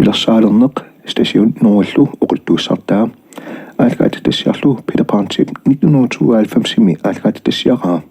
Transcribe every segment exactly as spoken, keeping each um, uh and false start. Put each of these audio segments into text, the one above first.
Pilersaalerneq Station Nordlu oqaluttuassartaa. Aallakaatitassiarlu Peter Brandtip nitten hundrede og tooghalvfemsimi aallakaatitassiaraa.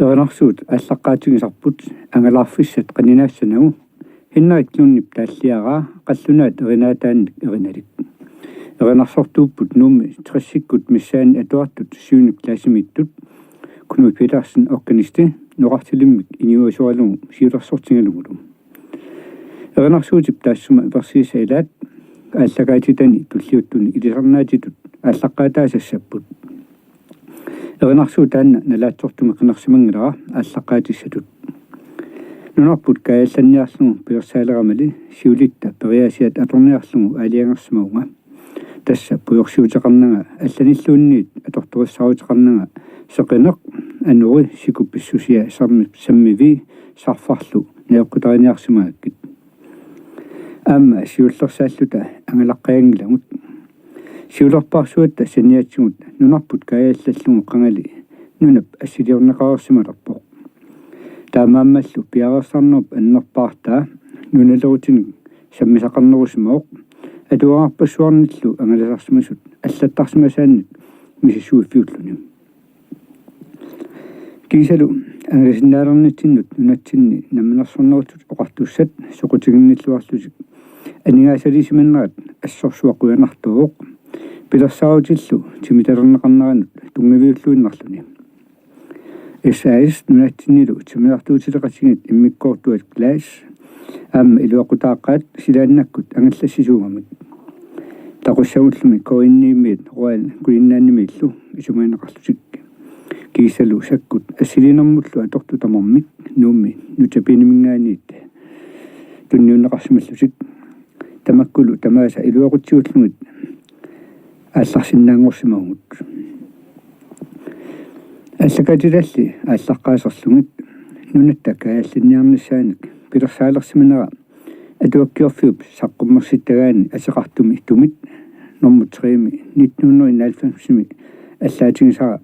Erinarsuut aallaqqaatigisarput angalaarfissat qaninaassanagu Henrik Lundip taalliaraa qallunaat erinaataannik erinalik. Erinarsortuupput Nuummi tressikkut missaanni atuartut syvende klassimiittut Knud Petersen, organisti, noqartilimmik inuusoralugu siulersortigalugulu. Erinarsuutip taassuma versiisa ilaat aallakaatitani tulliuttuni ilisarnaatitut aallaqqaataa sassapput. Erinarsuut taanna nalaatsortumik qinersimanngilara aallaqqaatissatut. Nunarput kaajallanniarlugu pilersaaleramali siulitta periaasiat atorniarlugu aalajangersimavunga. Tassa pujorsiuteqarnanga allanilluunniit atortorissaaruteqarnanga seqineq, anori, sikup pissusia, sammi-, sammivii sarfarlu najoqqutariniarsimagakkit. Aamma siullersaalluta angalaqqajanngilagut. Siulerpaarsuatta saniatigut nunarput kaajallallugu qangali nunap assiliorneqareersimalerpoq. Taamaammallu piareersarnerup annerpaartaa nunalerutinik sammisaqarnerusimavoq, atuagarpassuarnillu angalasarsimasut allattarsimasaannik misissuiffiulluni. Kiisalu angalasinnaalernitsinnut nunatsinni Namminersornerullutik Oqartussat soqutiginnilluarlutik aningaasaliisimannerat assorsuaq qujanartuuvoq, pilersaarutillu timitalerneqarneranut tunngaviulluinnarluni. S A S nunatsinnilu timmisartuutileqatigiit immikkoortuat Glass aamma iluaqutaaqaat silaannakkut angallassisuugamik. Taqussagulluunniit K N I-miit Royal Greenlandimiillu isumagineqarlutik. Kiisalu sakkut assiliinermullu atortut tamarmik Nuummi nutapianimingaanniit tunniunneqarsimallutik. Tamakkulu tamaasa iluaqutsigullugit aallarsinnaanngorsimavugut. Allakaatitalli aallaqqaaserlugit nunatta kaajallanniarnissaanik pilersaalersimanera Atuakkiorfiup saqqummersittagaani ateqartumi Tumit normu tre-mi nitten hundrede enoghalvfems-imi allaatigisara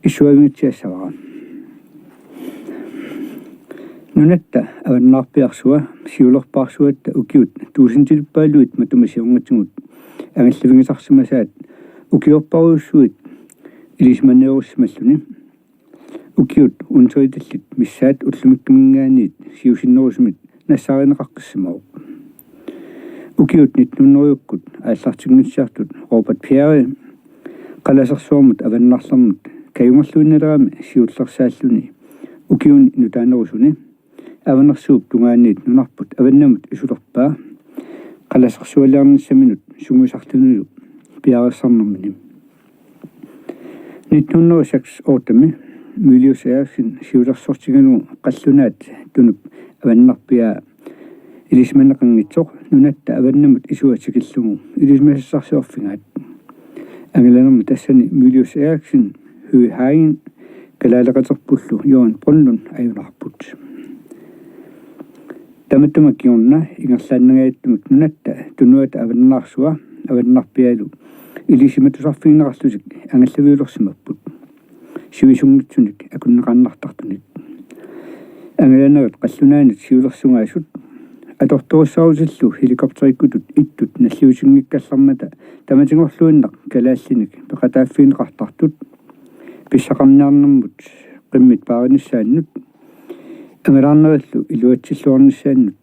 issuavigitsiassavara. Nunatta avannaarpiarsua siulerpaarsuatta ukiut tuusintilippaaluit matuma siornatigut angallavigisarsimasaat ukiorparujussuit ilisimaneerussimalluni. Ukiut unteritallit missaat ullumikkuminngaanniit siusinnerusumik nassaarineqaqqissimavoq. Ukiut nitten hundredekkut aallartinngitsutut Robert Peary qalasersuarmut avannarlermut kajungerluinnalerami siullersaalluni ukiuni nutaanerusuni Avanersuup tungaaniit nunarput avannamut isulerpaa qalasersualiarnissaminut sungiusarlunilu piareersarnermini. Nitten hundrede og seks-otte-mi Mylius Erichsen siulersortigalugu qallunaat Tunup avannarpiaa ilisimaneqanngitsoq nunatta avannamut isua tikillugu ilisimasassarsiorfigaat. Angalanermi tassani Mylius Erichsen, Høegh Hagen kalaaleqaterpullu Johan Brønlund ajunaarput. Tamatuma kingorna ingerlaannangajattumik nunatta tunuata avannaarsua avannarpiaalu ilisimatusarfigineqarlutik angallaviulersimapput sivisunngitsunik akunneqaannartartunik. Angalanerit qallunaanit siulersugaasut atortorissaarutillu helikopterikkutut ittut nalliutinngikkallarmata tamatigorluinnaq kalaallinik peqataaffigineqartartut pissaqarniarnermut qimmit paarinissaannut angalaarnerillu iluatsilluarnissaannut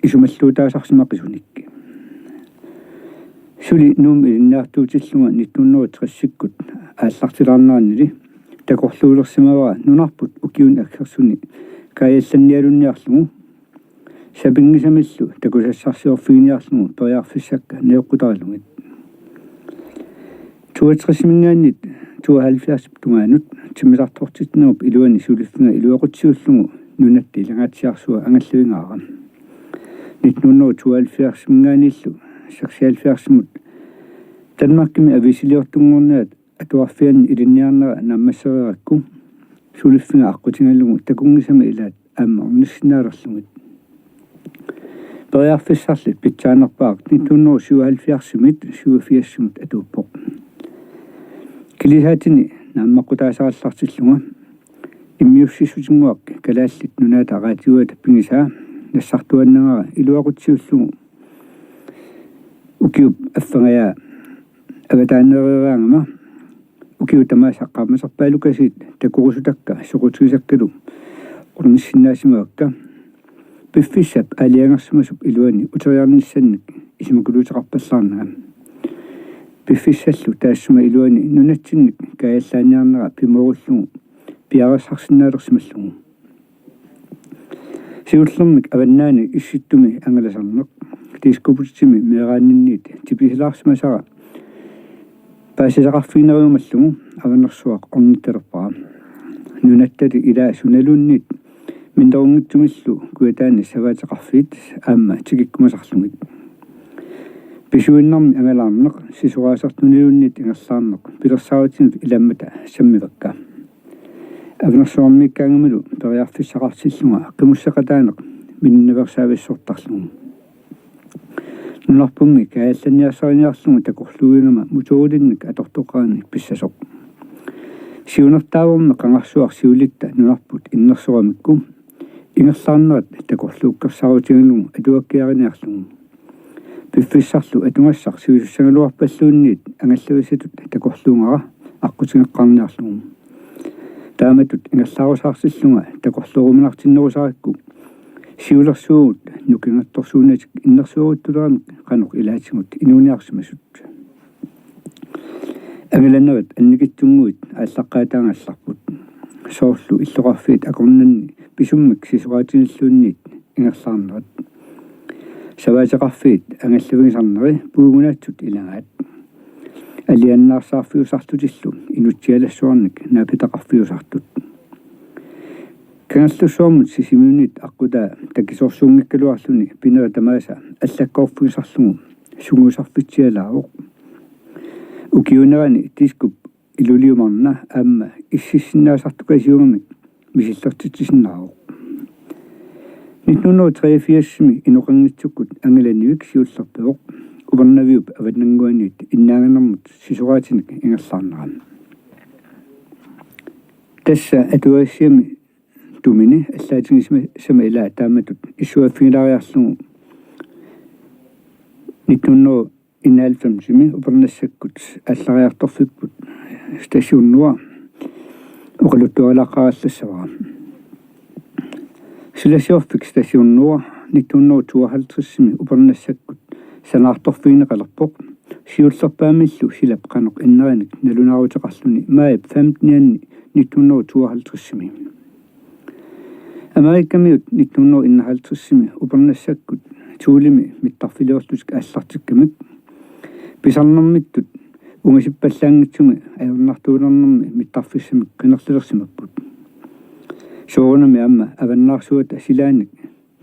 isumalluutaasarsimaqisunik. Suli Nuummi ilinniartuutillunga nitten hundrede og tres-ikkut aallartilaarnerannili takorluulersimavara nunarput ukiuni aggersuni kaajallannialunniarlugu sapinngisamillu takusassarsiorfiginiarlugu periarfissakka najoqqutaralugit. Toogtres-iminngaanniit tooghalvfjerds-ip tungaanut timmisartortitsinerup iluani suliffiga iluaqutsiullugu nunatta ilangaatsiarsua angallavigaara. Nitten hundrede tooghalvfjerds-iminngaanniillu seksoghalvfjerds-imut Danmarkimi aviisiliortunngorniat atuarfianni ilinniarnera naammassereerakku suliffiga aqqutigalugu takunngisama ilaat aamma ornissinnaalerlugit. Periarfissarli pitsaanerpaaq nitten hundrede syvoghalvfjerds-imiit syvogfirs-imut atuuppoq. Kilisaatini naammaqqutaasarallartillunga immiussissutinnguaq Kalaallit Nunaata Radioata pigisaa nassartuaannagara iluaqutsiullugu ukiup affangajaa avataaneereeraangama ukiut tamaasa qaammaterpaalukasiit takorusutakka soqutigisakkalu ornissinnaasimavakka piffissap aalajangersimasup iluani uteriarnissannik isumakuluuteqarpallaarnanga. Piffissallu taassuma iluani nunatsinnik kaajallaanniarnera pimoorullugu piareersarsinnaalersimallugu. Siullermik avannaani Issittumi angalasarneq Diskobugtimi meeraanninniit tipisilaarsimasara paasisaqarfiginerujumallugu Avanersuaq ornittalerpara. Nunattali ilaa sunaluunniit minnerunngitsumillu kujataani savaateqarfiit aamma tikikkumasarlugit. Pisuinnarmi angalaarneq sisoraasertuniluunniit ingerlaarneq pilersaarutinik ilaammata sammivakka. Avanersuarmiikkaangamilu periarfissaqartillunga qimusseqataaneq minnersavissortarlugu. Nunarpummi kaajallanniarsariniarlugu takorluuigama motoorilinnik atortoqaraanni pissasoq. Siunertaavormi qangarsuaq siulitta nunarput innersoramikku ingerlaarnerat takorluukkersaarutigalugu atuakkiariniarlugu. Piffissarlu atugassaq sivisussagaluarpalluunniit angallavissatut takorluugara aqqutigeqqaarniarlugu. Taamatut ingerlaarusaartillunga takorlooruminartinnerusarakku siulersuugut nukingattorsuunatik innersuaruttuleramik qanoq ilaatigut inuuniarsimasut. Angalanerit annikitsunnguit aallaqqaataagallarput. Soorlu illoqarfiit akornanni pisummik sisoraatinilluunniit ingerlaarnerat. Savaateqarfiit angallavigisarneri puigunaatsut ilagaat. Alianaarsaarfiusarlutillu inutsialassuarnik naapitaqarfiusartut. Kangerlussuarmut Sisimiuniit aqqutaa takisoorsuunngikkaluarluni pinerit tamaasa allakkoorfigisarlugu sungiusarfitsialaavoq. Ukiuunerani Diskop iluliumarna aamma ississinnaasartukasiugami misillertitsisinnaavoq. Nitten hundrede og treogfirsimi inoqanngitsukkut Angalanivik siullerpivoq, Upernaviup avannannguaniit innaanganermut sisoraatinik ingerlaarnera. Tassa atuagassiami tumini allaatigisama ilaa taamatut issuaaffigilaariarlugu nitten hundrede enoghalvfemsimi upernassakkut aallariartorfipput Station Nord oqaluttualaaqqaaralaassavara. Silasiorfik Station Nord nitten hundrede tooghalvtredsimi upernassakkut sanaartorfigineqalerpoq, siullerpaamillu silap qanoq inneranik nalunaaruteqarluni maajip femtenianni nitten hundrede tooghalvtredsimi. Amerikamiut nitten hundrede enoghalvtredsimi upernassakkut Thulemi mittarfiliorlutik aallartikkamik pisarnermittut ungasippallaanngitsumik ajornartuulernermi mittarfissamik qinerlilersimapput. Soorunami aamma avannaarsuata silaanik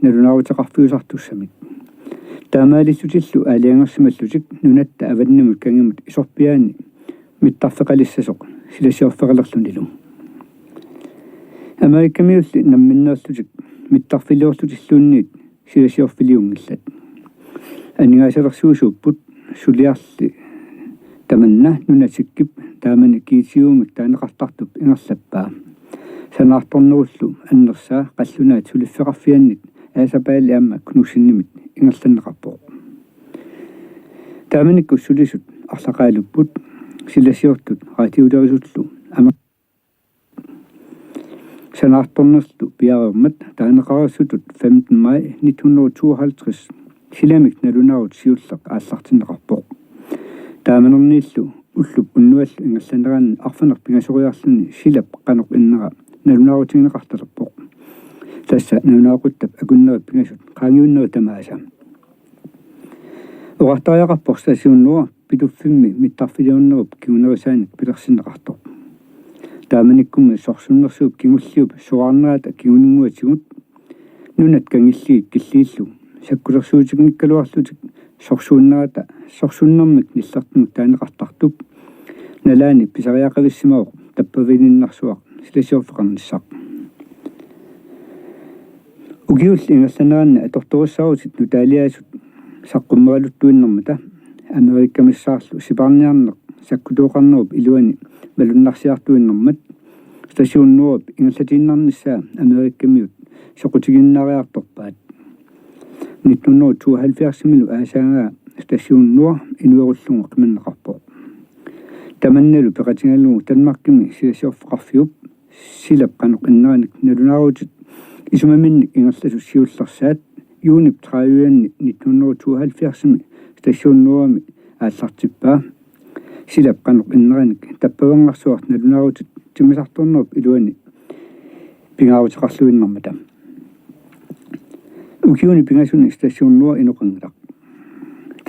nalunaaruteqarfiusartussamik. Taamaalillutillu aalajangersimallutik nunatta avannamut kangimut isorpiaani mittarfeqalissasoq silasiorfeqalerlunilu. Amerikamiulli namminneerlutik mittarfiliorlutilluunniit silasiorfiliunngillat. Aningaasalersuisuupput, suliarli tamanna nunatikkip taamani G T O-mik taaneqartartup ingerlappaa. Sanaartornerullu annersaa qallunaat suliffeqarfiannit Asapaali aamma Knudsenimit ingerlanneqarpoq. Taamanikkut sulisut arlaqaalupput, silasiortut radiolerisullu amer- sanaartornerlu piareermat taaneqareersutut femten maj nitten hundrede tooghalvtreds silamik nalunaarut siulleq aallartinneqarpoq. Taamanerniillu ullup unnuallu ingerlanerani arfineq-pingasoriarluni silap qanoq innera nalunaarutigineqartalerpoq. Tassa nalunaaquttap akunnerit pingasut qaangiunnerit tamaasa. Oqartariaqarpoq Station Nord Pituffimmi mittarfiliornerup kingunerisaanik pilersinneqartoq. Taamanikkummi sorsunnersuup kingulliup soraarnerata kinguninnguatigut nunat kangilliit killiillu sakkulersuutinngikkaluarlutik sorsuunnerata sorsunnermik nillertumik taaneqartartup nalaani pisariaqavissimavoq tappavaniinnarsuaq silasiorfeqarnissaq. Ukiulli ingerlaneranni atortorissaarutit nutaaliaasut saqqummeraluttuinnarmata Amerikamissaarlu sipaarniarneq sakkutooqarnerup iluani malunnarsiartuinnarmat Station Nordip ingerlatiinnarnissaa Amerikamiut soqutiginnaariartorpaat. Nitten hundrede tooghalvfjerdsimilu aasaagaa Station Nord inuerullugu qimanneqarpoq. Tamannalu peqatigalugu Danmarkimi silasiorfeqarfiup silap qanoq inneranik nalunaarutit isumaminnik ingerlasut siullersaat juunip tredivianni nitten hundrede tooghalvfjerdsimi Station Nordimi aallartippaa. Silap qanoq inneranik tappavanngarsuaq nalunaarutit timmisartornerup iluani pingaaruteqarluinnarmata. Ukiuni pingasuni Station Nord inoqanngilaq.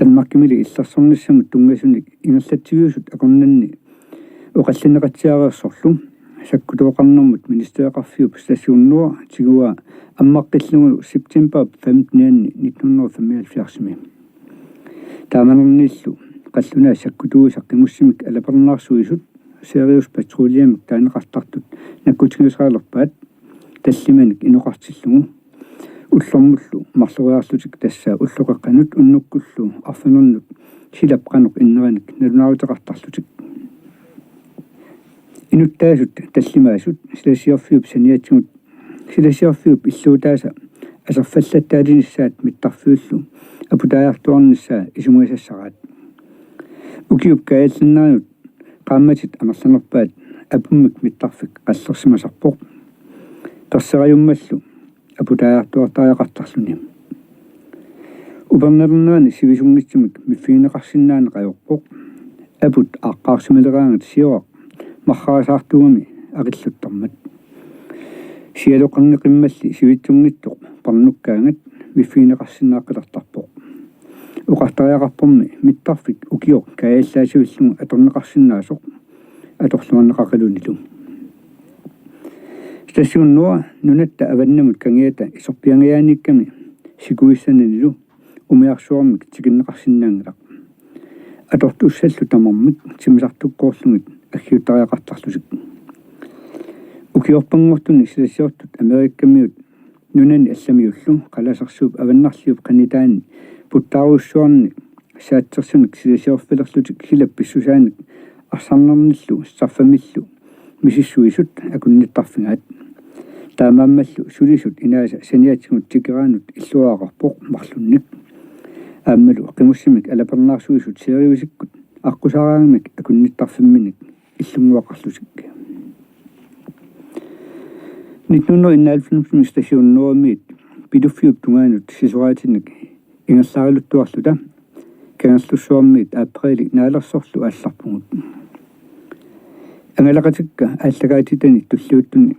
Danmarkimili illersornissamut tunngasunik ingerlatsiviusut akornanni oqallinneqatsiareersorlu sakkutooqarnermut ministereqarfiup Station Nord tiguaa ammaqqillugulu septemberip femtenianni nitten hundrede femoghalvfjerdsimi. Taamanerniillu qallunaat sakkutuuisa qimussimik alapernaarsuisut Sirius Patruljemik taaneqartartut nakkutigisalerpaat tallimanik inoqartillugu ullormullu marloriarlutik, tassa ulloqeqqanut unnukkullu arfinernut silap qanoq inneranik nalunaaruteqartarlutik. Inuttaasut tallimaasut silasiorfiup saniatigut silasiorfiup illuutaasa aserfallattaatinissaat mittarfiullu aputaajartuarnissaa isumagisassaraat. Ukiup kaajallanneranut qaammatit amerlanerpaat apummik mittarfik qallersimasarpoq. Perserajummallu aputaajartuartariaqartarluni. Upernalernerani sivisunngitsumik miffigineqarsinnaaneq ajorpoq. Aput aaqqaarsimaleraangat Sioraq marrarasaartuugami aqilluttarmat. Sialoqanngeqimmalli sivitsunngitsoq parnukkaangat miffigineqarsinnaaqqilertarpoq. Oqartariaqarpormi mittarfik ukioq kaajallaasivillugu atorneqarsinnaasoq atorluarneqaqalunilu. Station Nord nunatta avannamut kangiata isorpiangajaaniikkami sikuissananilu umiarsuarmik tikinneqarsinnaanngilaq. Atortussallu tamarmik timmisartukkoorlugit aggiuttariaqartarlutik. Ukiorpanngortuni silasiortut Amerikamiut nunani allamiullu qalasersuup avannarliup qanitaani puttaarujussuarni saatsersunik silasiorfilerlutik silap pissusaanik arsarnernillu sarfamillu misissuisut akunnittarfigaat. Taamaammallu sulisut inaasa saniatigut tikeraanut illuaraqarpoq marlunnik. Aammalu qimussimik alapernaarsuisut seerivisikkut aqqusaaraangamik akunnittarfimminik illunnguaqarlutik. Nitten hundrede enoghalvfems Station Nordimiit Pituffiup tungaanut sisoraatinik ingerlaaraluttuarluta Kangerlussuarmiit apriilip naalersorlu aallarpugut. Angalaqatikka aallakaatitani tulliuttuni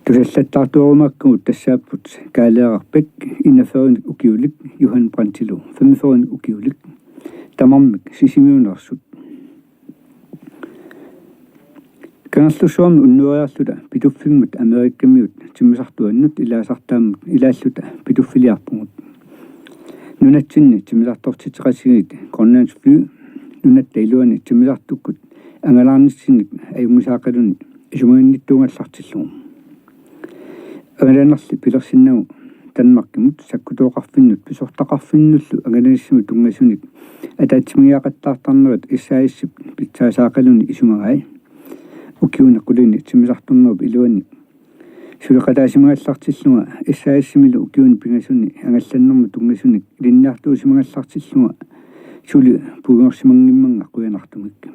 tusallattaartuarumaakkagut tassaapput Kaaleeraq Bech enogfyrrenik ukiulik, Johan Brandtilu femogfyrrenik ukiulik, tamarmik Sisimiuneersut. Kangerlussuarmi unnueriarluta Pituffimmut Amerikamiut timmisartuannut ilaasartaammut ilaalluta pituffiliarpugut. Nunatsinni timmisartortitseqatigiit Grønlandsfly nunatta iluani timmisartukkut angalaarnitsinnik ajunngisaaqaluni isumaginnittuugallartillugu. Angalanerli pilersinnagu Danmarkimut sakkutooqarfinnut pisortaqarfinnullu angalanissamut tunngasunik ataatsimiigiaqattaartarnerit S A S-ip pitsaasaaqaluni isumagai. Ukiuni qulini timmisartornerup iluani suleqataasimagallartillunga S A S-imilu ukiuni pingasuni angallannermut tunngasunik ilinniartuusimagallartillunga suli puigorsimanngimmanga qujanartumik.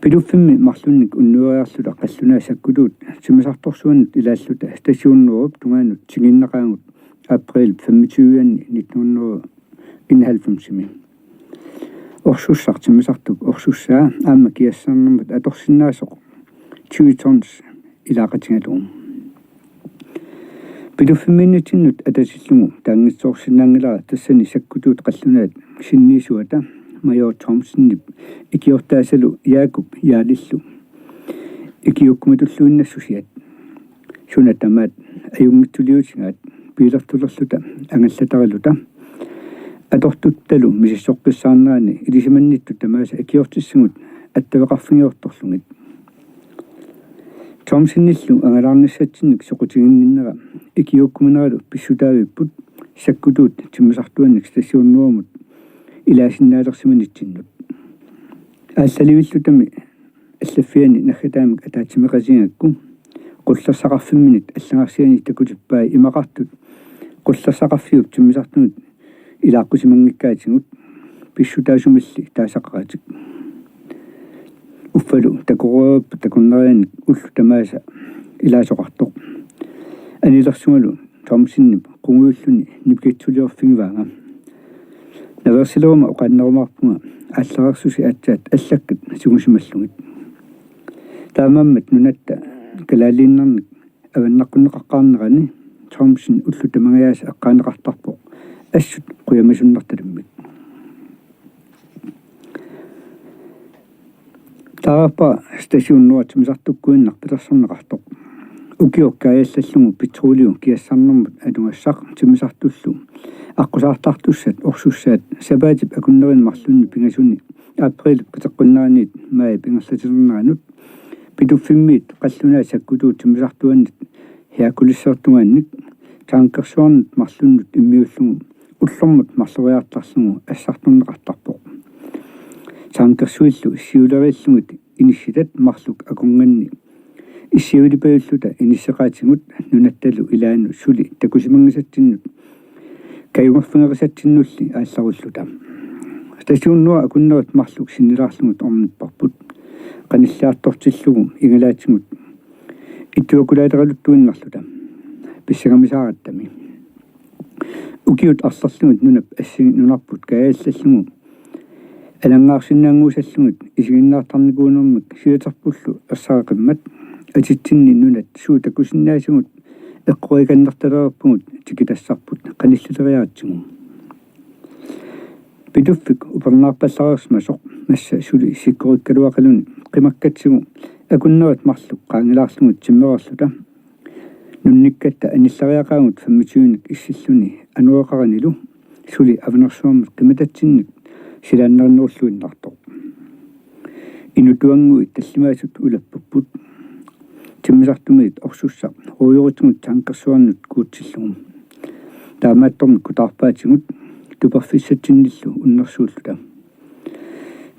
Pituffimmi marlunnik unnueriarluta qallunaat sakkutuut timmisartorsuannut ilaalluta Station Nordup tungaanut tigiinnaqaagut apriilip femogtyve-anni nitten hundrede enoghalvfems-imi. Orsussaq timmisartup orsussaa aamma kiassarnermut atorsinnaasoq tyve tons ilaaqatigalugu. Pituffimmiinnitsinnut atatillugu taanngitsoorsinnaanngilara tassani sakkutuut qallunaat sinniisuata Major Thomsenip ikiortaasalu Jakob Jarlillu ikiuukkumatulluinnassusiat. Suna tamaat ajunngitsuliutigaat biilertulerluta angallataraluta atortuttalu misissoqqissaarnerani ilisimannittut tamaasa ikiortissagut attaveqarfigiortorlugit. Thomsenillu angalaarnissatsinnik soqutiginninnera ikiuukkumaneralu pissutaavipput sakkutuut timmisartuannik Station Nordimut ilaasinnaalersimanitsinnut. Aallalivillutami allaffiani naggataamik ataatsimeeqatigigakku qullersaqarfimminit allagarsiani takutippai imaqartut qullersaqarfiup timmisartunut ilaaqqusimanngikkaatigut pissutaasumilli taasaqaratik. Uffalu takoreerput takornarianik ullut tamaasa ilaasoqartoq. Anilersungalu Thomsenip qungujulluni nipikitsuliorfigivaanga. Naveersileruma oqaannerumaarpunga aallareersusi aatsaat allakkat tigusimallugit. Taamaammat nunatta kalaaliinnarnik avannaqqunneqaqqaarnerani Thomsen ullut tamangajaasa eqqaaneqartarpoq assut qujamasunnartalimmik. Taava Station Nord timmisartukkuinnaq pilersorneqartoq. Ukioq kaajallallugu petroliu kiassarnermut atugassaq timmisartullu aqqusaartartussat orsussaat sapaatip akunnerini marlunni pingasuni apriilip qiteqqunneraniit maajip ingerlatilerneranut Pituffimmiit qallunaat sakkutuut timmisartuannit Herkulessaartungaannik tankersuarnut marlunnut immiullugu ullormut marloriartarlugu assartorneqartarpoq. Tankersuillu siuleriillugit inissitat marluk akornanni issiavilipajuulluta inisseqaatigut nunattalu ilaannut suli takusimanngisatsinnut kajugarfigeqisatsinnulli aallarulluta. Station Nord akunnerit marluk sinnilaarlugit ornipparput. Qanilliartortillugu igalaatigut ittuakulaaleqaluttuinnarluta pissangamisaarattami. Ukiut arlerlugit nunap assingi nunarput kaajallallugu ananngaarsinnaannguusallugit isiginnaartarnikuunermik siaterpullu ersareqimmat atitsinni nunat suut takusinnaasigut eqqorikannertalereerpugut tikitassarput qanillileriaratsigu. Pituffik upernaarpallareersimasoq massa suli sikkorikkaluaqaluni qimakkatsigu akunnerit marluk qaangilaarlugit timmereerluta. Nunnikkatta anillariaqaagut femogtyvenik issilluni anoreqaranilu suli Avanersuarmit qimatatsinnik silaannarinerulluinnartoq. Inutuannguit tallimaasut ulappupput. Timmisartumiit orsussaq ruujoritigut tankersuarnut kuutsillugu. Taamaattormi kutaarpaatigut tuperfissatsinnillu unnersuulluta.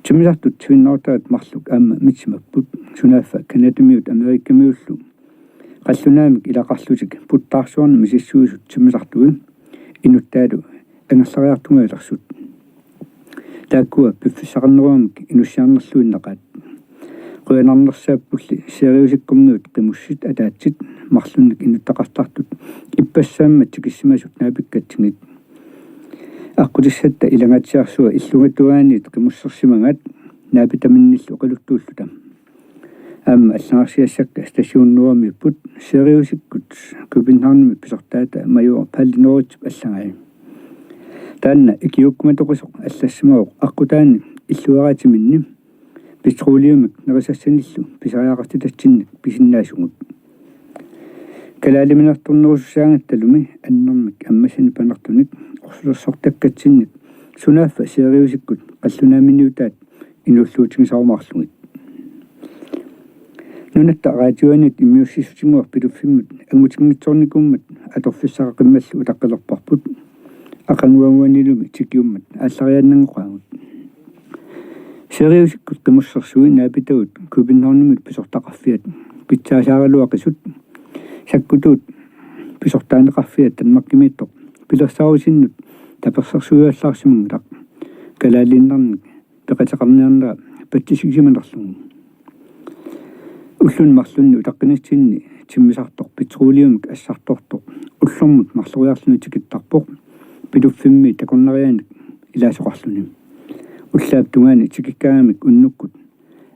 Timmisartut sivinnaartaat marluk aamma mitsimapput, sunaaffa Canadamiut Amerikamiullu qallunaamik ilaqarlutik puttaarsuarnik misissuisut timmisartui inuttaalu angerlariartungalersut. Taakkua piffissaqarnerugamik inussiarnerluinnaqaat. Qujanarnersaappulli Siriusikkormiut qimussit ataatsit marlunnik inuttaqartartut ippassaammat tikissimasut naapikkatsigit. Aqqutissatta ilangaatsiarsua illungatuaaniit qimussersimagaat naapitaminnillu oqaluttuulluta. Aamma allagarsiassakka Station Nordimiipput Siriusikkut Københavnimi pisortaata Major Palle Norritip allagai. Taanna ikiuukkumatoqisoq allassimavoq aqqutaani illuaraatiminni petroleumik nerisassanillu pisariaqartitatsinnik pisinnaasugut. Kalaaliminertornerusussaagatta-lumi annermik ammassanik panertunik orsulersortakkatsinnik sunaaffa Siriusikkut qallunaaminiutaat inuulluutigisarumaarlugit. Nunatta raatiuanit immiussissutinnguaq Pituffimmut angutinngitsoornikuummat atorfissaqaqimmallu utaqqilerparput. Aqaguaguanilumi tikiummat aallariaannanngoqaagut. Siriusikkut qimussersui naapitagut Københavnimut pisortaqarfiat pitsaasaaraluaqisut sakkutuut pisortaaneqarfiat Danmarkimiittoq pilersaarusinnut tapersersuivallaarsimanngilaq kalaaliinnarnik peqateqarniarnera patsisigisimanerlugu. Ulluni marlunni utaqqinitsinni timmisartoq petroleumik assartortoq ullormut marloriarluni tikittarpoq Pituffimmi takornarianik ilaasoqarluni. Ullaap tungaani tikikkaagamik unnukkut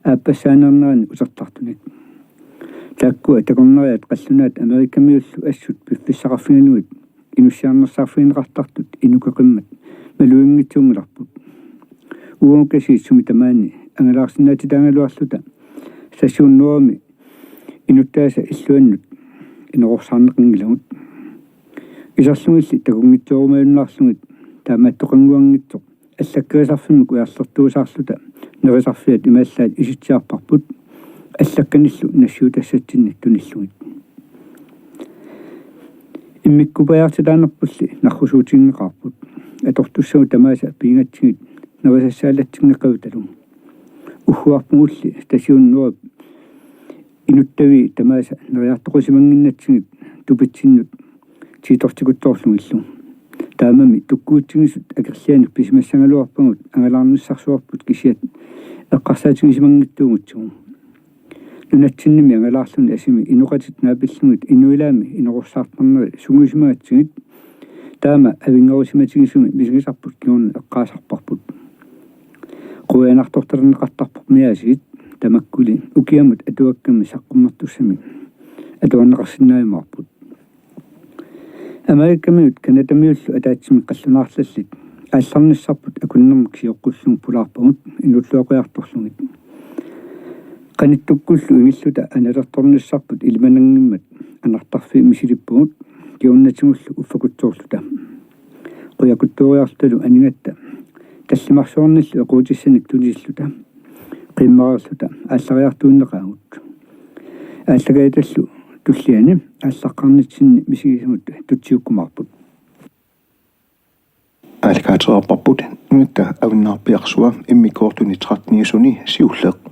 aappassaaneernerani utertartunik. Taakkua takornariat qallunaat Amerikamiullu assut piffissaqarfigalugit inussiarnersaarfigineqartartut inukeqimmat maluginngitsuunngilarput. Uagukasiit sumi tamaani angalaarsinnaatitaagaluarluta Station Nordimi inuttaasa illuannut inororsaarneqanngilagut. Iserlugilli takunngitsoorumajunnaarlugit taamaattoqannguanngitsoq allakkerisarfimmik ujarlertuusaarluta nerisarfiat imaallaat isitsiarparput allakkanillu nassiutassatsinnik tunillugit. Immikkupajaartitaanerpulli narrusuutiginngeqaarput. Atortussagut tamaasa piigatsigit nerisassaalatsinngeqavitalu. Ugguarpugulli Station Nordip inuttavii tamaasa neriartoqisimannginnatsigit tupitsinnut tiitortikutsoorlugillu. Taamami tukkuitsigisut akerlianik pisimassagaluarpagut angalaarnissarsuarput kisiat eqqarsaatigisimanngitsuugutsigu. Nunatsinnimi angalaarluni asimi inoqatit naapillugit inuilaami inororsaartarneri sungiusimagatsigit taama avinngarusimatigisumi misigisarput kingorna eqqaasarparput. Qujanartortalerneqartarpoq miaasigit tamakkuli ukiamut atuakkami saqqummertussami atuarneqarsinnaajumaarput. Amerikamiut Canadamiullu ataatsimik qallunaarlallit aallarnissarput akunnermik sioqqullugu pulaarpagut inuulluaqqujartorlugit. Qanittukkullu ingilluta analertornissarput ilimananngimmat anartarfii misilippagut kingornatigullu uffakutsoorluta. Qujakutsooriarlutalu anigatta tallimarsuarnillu equutissanik tunisilluta qiimmareerluta aallariartuinneqaagut. Aallakajatallu tulliani aallaqqaarnitsinni misigisagut tutsiukkumaarput. Aallakaatereerparput Nunatta Avannaarpiarsua immikkoortuni tretteniusuni siulleq.